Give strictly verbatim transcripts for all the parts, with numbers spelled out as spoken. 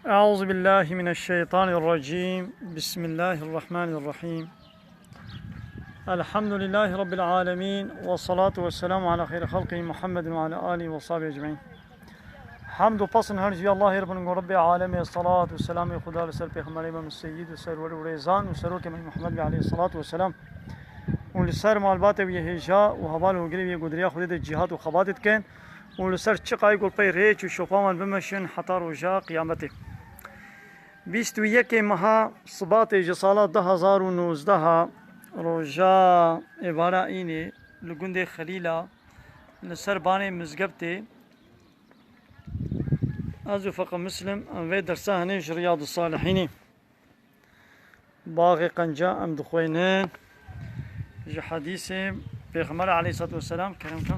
أعوذ بالله من الشيطان الرجيم. بسم الله الرحمن الرحيم. الحمد لله رب العالمين، والصلاة والسلام على خير خلقه محمد وعلى آله وصحبه أجمعين. Hamd û pesn her ji Allahê re bin, go Rebbê alemê, salat û selamê Xuda li ser Pêxemberê me, Seyyid û Serwer û Rêzan û Serokê me Muhammed Bey aleyhissalatu vesselam û li ser malbatê wî hêja û heval û hogirê wî ku di riya Xwedê de cîhat û xebatê dikin û li ser çiqayê ku li pey rêç û şopa wan bimeşin heta roja qiyametê. Bîst û yekê meha Sibatê ji sala du hezar û nozdeh, roja êvara înê li gundê Xelîla li ser banê mizgeftê, ez û Feqe Muslim em vê dersa henê ji Riyadus Salihînê. Baxê qenca em dixwînin ji hedîsê Pêxember aleyhissalatu vesselam, kerem ke.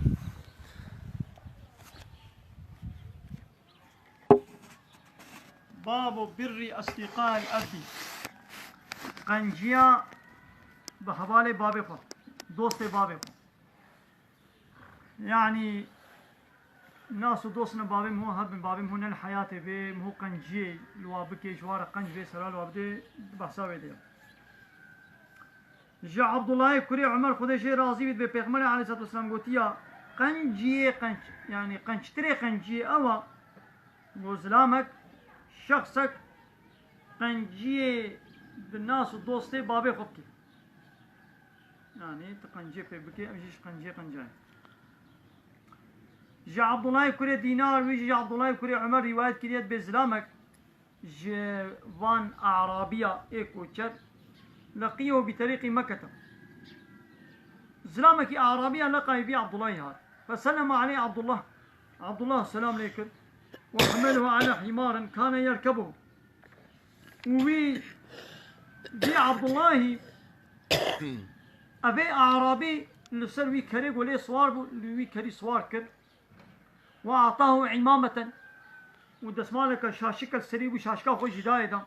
Babu birri asdiqail ebî. Qenciya bi hevalê babê xwe, dostê babê xwe. Yanî nas û dostine babê min hebin, babê min ne li heyatê bê, min qenciyê li wa bikê, ji wa re qenc bê, sera li wa bidê, di behsa wê de ye. Ji Abdullahê kurê Umer, Xwedê jê razî bît, bê Pêxemberê aleyhissalatu vesselam gotiya, qenciyê qenc, yanî qenctirê qenciyê ew a, go zilamek, şexsek qenciyê bi nas û dostê babê xwe bike. Yanî tu qenciyê pê bike, ev jî ji qenciyê qenca ye. Ji Abdullahê kurê Dînar, wî jî ji Abdullahê kurê Umer rîwayet kiriye, bê zilamek ji van Arabiya ê koçer, leqiyehu bi terîqî Mekkete. Zilamekî Arabiya leqayî vî Abdullahî hat. Feselleme aleyh Abdullah. Abdullah selam lê kir. Ve hemelehu ala himarin kane yerkebuhu. Û wî, vî Abdullahî, evê Arabî li ser wî kerê ku lê siwar bû, li wî kerî siwar kir. Ve atahu îmameten. Û desmaleke şaşike li serî bû, şaşka xwe jî dayê da.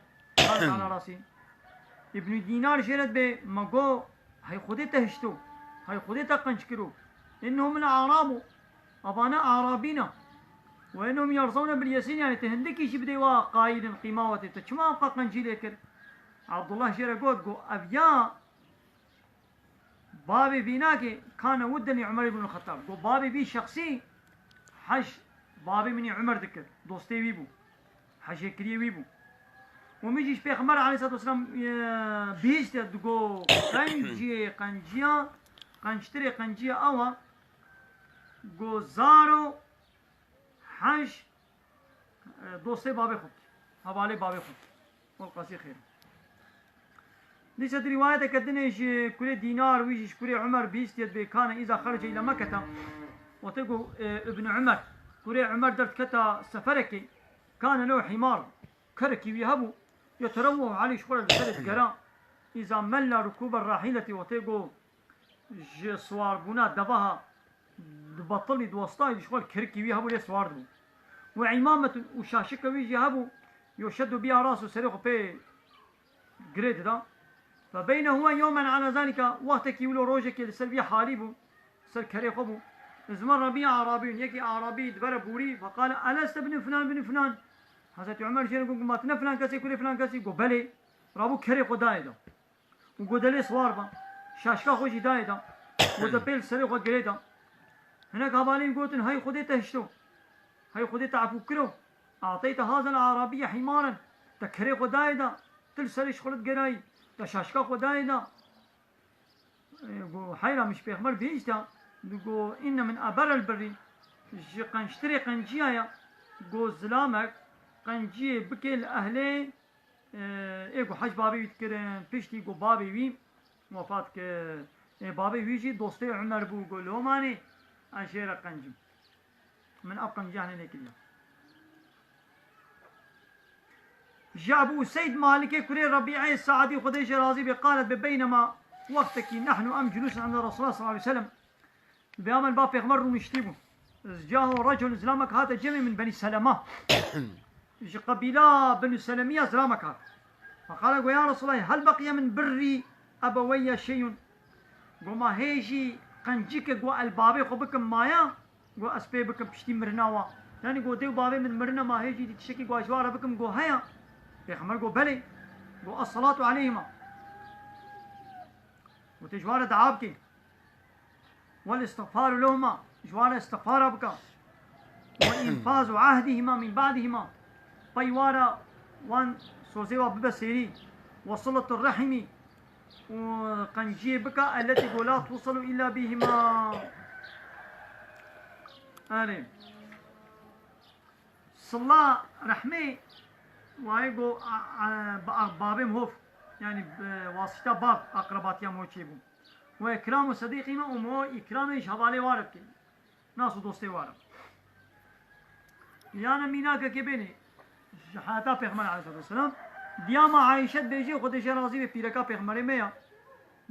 Ala rastî. Îbnî Dînar jê re dibê, me got, hey Xwedê te hişto, hey Xwedê te qenc kiro. Innehum min Arabu. Evane Arabî ne. Ve innehum yerzewne bil yesîr, yanî te hindikî jî bidê wa qayîl in qîma we tê. Te çima ew qencî lê kir? Abdullah jê re got, got, ev ya Bavê vî nake, kane wudden li Umer ibn Xettab. Go bavê vî şexsî hej bavê min ê Umer dikir. Dostê wî bû. Hejêkiriyê wî bû. Û min jî ji Pêxember aleyhissalatu vesselam, e, bihîstiye, digo, qenciyê, qenciya, qenctirê qenciya ew a. Go zaro hej, e, dostê bavê xwe bikî, hevalê bavê xwe bikî. Wal qasî xêr. Dîsa di rîwayeteke dinê ji kurê Dînar, wî jî ji kurê Umer bihîstiye, dibê kane îza xerece île Mekkete. Wextê ku, e, Ibn Umer, kurê Umer derdiketa seferekê, kane lew hîmar, kerekî wî hebû, yeterewwehu aleyh, ji xwe re li ser digera, îza mella rukûbe rahîletî, wextê ku ji siwarbûna deveha dibetilî, diwestayî, ji xwe li kirikî wî hebû, lê siwar dibû. Û îmametun, û şaşika wî jî hebû, yoşeddu biha rasu, serê xwe pê girê dida. Fe beyne huwe yewmen ala zalika, wextekî wilo rojekê li ser vî halî bû, ser kerê xwe bû. Izmerra biha arabiyun, yekî arabî di ber re bûrî, feqale, eleste bini filan bini filan? Hezretî Umer jê re got, ma tu ne filan kesê kurê filan kesî? Got, belê. Rabû kerê xwe dayê da. Û godelê siwar ba. Şaşka xwe jî dayê da. Gote pê li serê xwe girê da. Hinek hevalên gotin, hey Xwedê te hişto. Hey Xwedê te efû kiro. Ateyte hazel arabiyye hîmaren. Te kerê xwe dayê da. Tu li serê ji xwe re digerayî. Te şaşka xwe dayê da. E, go, heyra min ji Pêxember bihîşta. Go, inne min eberel birrî. Ji qenctirê qenciya ya. Go, zilamek qenciyê bike li ehlê Ê ku hej bavê wî dikirin, piştî ku bavê wî wefat kir. Ê bavê wî jî dostê Umer bû, got, lomanê ez jê re qencim. Min ev qenciya hene nekiriye. Ji Ebu Useyd Malikê kurê Rebî'ê Saadî, Xwedê jê razî bê, qalet, bi beynema wextekî nehnu em culûsun inde Resulullah sallallahu aleyhi ve sellem. Bi amen ba Pêxember rûniştî bû. Caho recul, zilamek hate cemê min Benî Selema. Ji qebîla Benî Selemiya zilamek hat. Feqale, go, ya Resulallah, hel beqiye min birrî ebeweyye şeyun? Go, ma hê jî qencîke go el bavê xwe bikim maya? Go, ez pê bikim piştî mirina wa. Yanî got, dê û bavê min mirine ma hê jî dî tiştekî got ji wa re bikim, got, heya. Pêxember got, belê. Got, "Es-salatu aleyhima." Got, tê ji wa re dua bike. "Wel-istixfaru lehuma." Ji wa re istixfara bike. "Ve infazu ahdihima min ba'dihima." Pey wa re wan sozê wa bibe sêrî. "Ve siletur rahimi." Û qenciyê bike, "Elleti go la tusalu illa bihima." Erê. Sila rehmê wayê go, a, a, ba-, babê min hov, yanî, e, wasîta bav aqrebatiya min çêbû. Ve ikramu sedîqî min û min îkramê ji hevalê wa re bike. Nas û dostê wa re. Yana mînakekê bênê ji heyata Pêxember aleyhissalatu vesselam. Diyama Ayşe dibêje, Xwedê jê razî be, pîreka Pêxemberê me ya.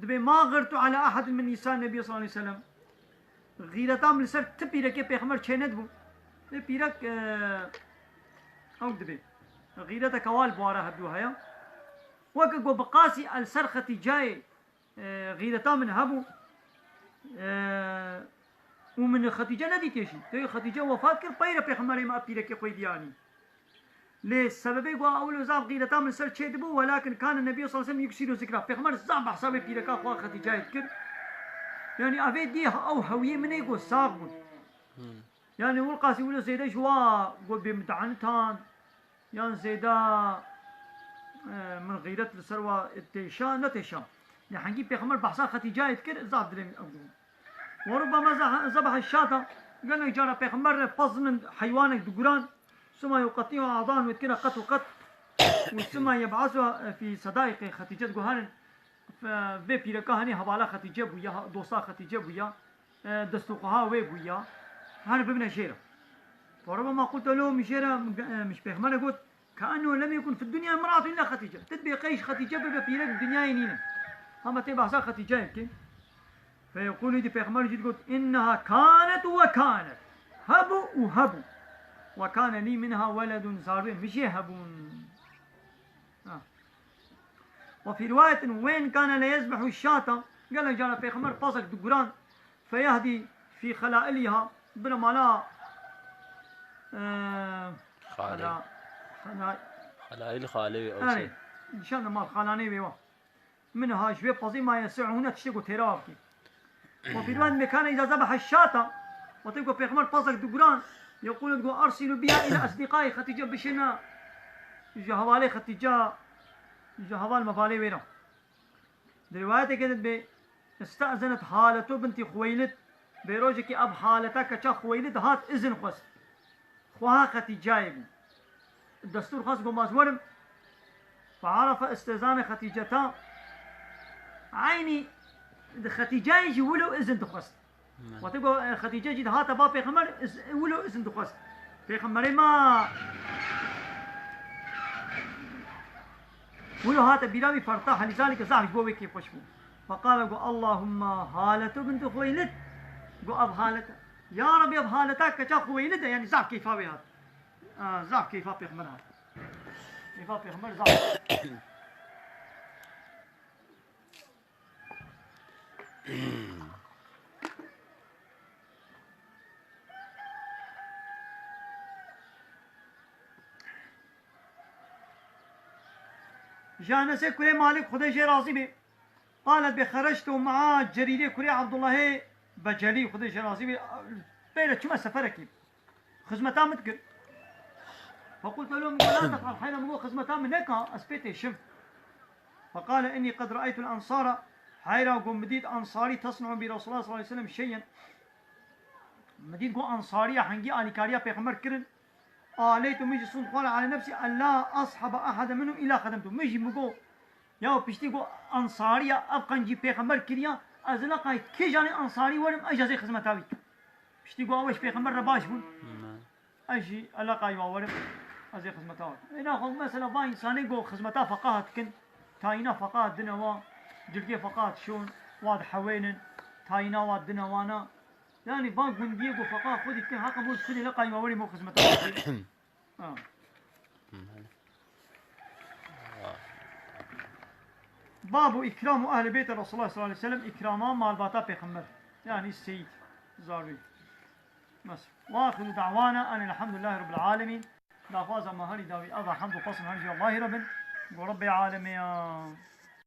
Dibê, "Ma xirtu ala ahadin min nîsa Nebî sallallahu aleyhi ve sellem." Xîreta min li ser ti pîrekê Pêxember çê nedibû. Lê pîrek, e, ew dibê. Xîreteke wa li bawara hevdû heye. Weke ku bi qasî el ser Xetîcayê, e, xîreta min hebû. E, û min Xetîce nedîtiye jî. Tê Xetîce wefat kir, peyre Pêxemberê me pîrekê xwe yê diyanî. Lê sebebê ku ewil û zaf xîreta min ser çê dibû, welakin kane Nebî sallallahu aleyhi ve sellem yuksiru zikra. Pêxember zaf behsa wê pîreka xwe Xetîcayê dikir. Yanî evê dî ew hewiyê min ê ku sax bûn. Hmm. Yanî wilqasî wilo zêde ji wa ku bêmidanitan, yan zêde, e, min xîret li ser wa têşa, netêşa. Lê hengî Pêxember behsa Xetîcayê dikir, zaf dilê min ew dibû. Ve rubbema zeh-, zebehe şata, gelek cara Pêxember pez min heywanek diguran, suma yuqetti'u a'dan wê dikine qet û qet, û suma yeb'asuha fî sedaiqê Xetîce diguherin, fe-, vê pîreka henî hevala Xetîce bûya, ha-, dosta Xetîce bûya, e, destûxweha wê bûya, her bibine jê re. Ve rubbema qultu lehum, min jê re, min, e, min ji Pêxemberê got, "Ke'ennehu lem yekun fid dunya imra'atun illa Xetîce." Ti dibê qey ji Xetîce bibe pîrek di dinyayê nîne. Hema tê behsa Xetîceyê bikê. Feyeqûlû, dî Pêxember jî digot, "Inneha kanet ve kanet." Hebû û hebû. "Ve kane lî minha weledun." Zarokên min jê hebûn. Ha. "Ve fî riwayetin, ve in kane le yezbehu şata." Gelek cara Pêxember pezek diguran. "Feyehdî fî xelailiha." Bira mala, e, Xalê. Xela-, xela-, Xelail xalê wê, ew Erê, şey. Nîşan de mal xalanê wê wa. "Minha, ji wê pezî, ma yesi'uhunne, tiştê ku têra wa bikî." Ve fî riwayetin, "Kane îza zebehe şata." Wextê ku Pêxember pezek diguran, yeqûlu, digot, "Ersilû biha îla esdîqayî Xetîce." Bişêne ji hevalê Xetîce, ji heval mevalê wê re. Di riwayeteke de dibê, "Iste'zenet Haletu bintî Xuweylid." Bê rojekê ev Haleta keça Xuweylid hat, izin xwest. Xweha Xetîcayê bû. Destûr xwest, got, "Ma ez werim." Fe'arefe istizane Xetîceta. Eynî di Xetîcayê jî wilo izin dixwest. Wextê ku, e, Xetîce jî dihate ba Pêxember, iz-, wilo izin dixwest. Pêxemberê me wilo hate bîra wî, fertahe lizalike, zaf ji bo wê kêfxweş bû. Feqale, got, "Allahumma Haletu bintu Xuweylid." Got, "Ev Halete. Ya Rebî, ev Haleta keça Xuweylid e." Yanî zaf keyfa wê hat. A, zaf keyfa Pêxember hat. Keyfa Pêxember zaf. Ji Enesê kurê Malik, Xwedê jê razî bê, qalet bê, "Xerectu ma'a Cerîrê kurê Abdullahê Becelî", Xwedê jê razî bê, pê re çime seferekî. Xizmeta min dikir. Fequltu lehu, min got, "La tef'al, heyra min got, xizmeta min neka, ez pê têşim." Feqale, "Inni qed re'eytul ensara." Heyra got, "Min dît ensarî tesna'u bi Resulullah sallallahu aleyhi ve sellem şey'en." Min dît got, ensariya hengî alîkariya Pêxember kirin. "Aleytu, min jî sûnd xwara ala nefsî, ella ashaba ahaden minhum illa xedemtu." Min jî min got, ya piştî got, ensariya ev qencî Pêxember kiriya, ez ila qay kêjanê ensarî werim, ez jî ez ê xizmeta wî. Piştî ku ew ji Pêxember re baş bûn, ez jî eleqayî wa werim, ez ê xizmeta we. Êna xwe mesela va însanê ku xizmeta feqaha dikin, tayîna feqaha dine wa, cilgê feqaha dişon, wa dihewênin, tayîna wa dine wana. Yanî va gundiyê ku feqaha xwe dî dikin, heqa bo ji xwedê eleqayî wa werî bo xizmeta we. Ha. Babu ikramu ehli beyti Resulullah sallallahu aleyhi ve sellem, ikrama malbata Pêxember. Yanî seyîd, zarû. Nasıl? وآخر دعوانا أن الحمد لله رب العالمين. Daxwaza me herî dawî, eva hemd û pesn her jî Allahî re bin. Go Rebbê alemeyan.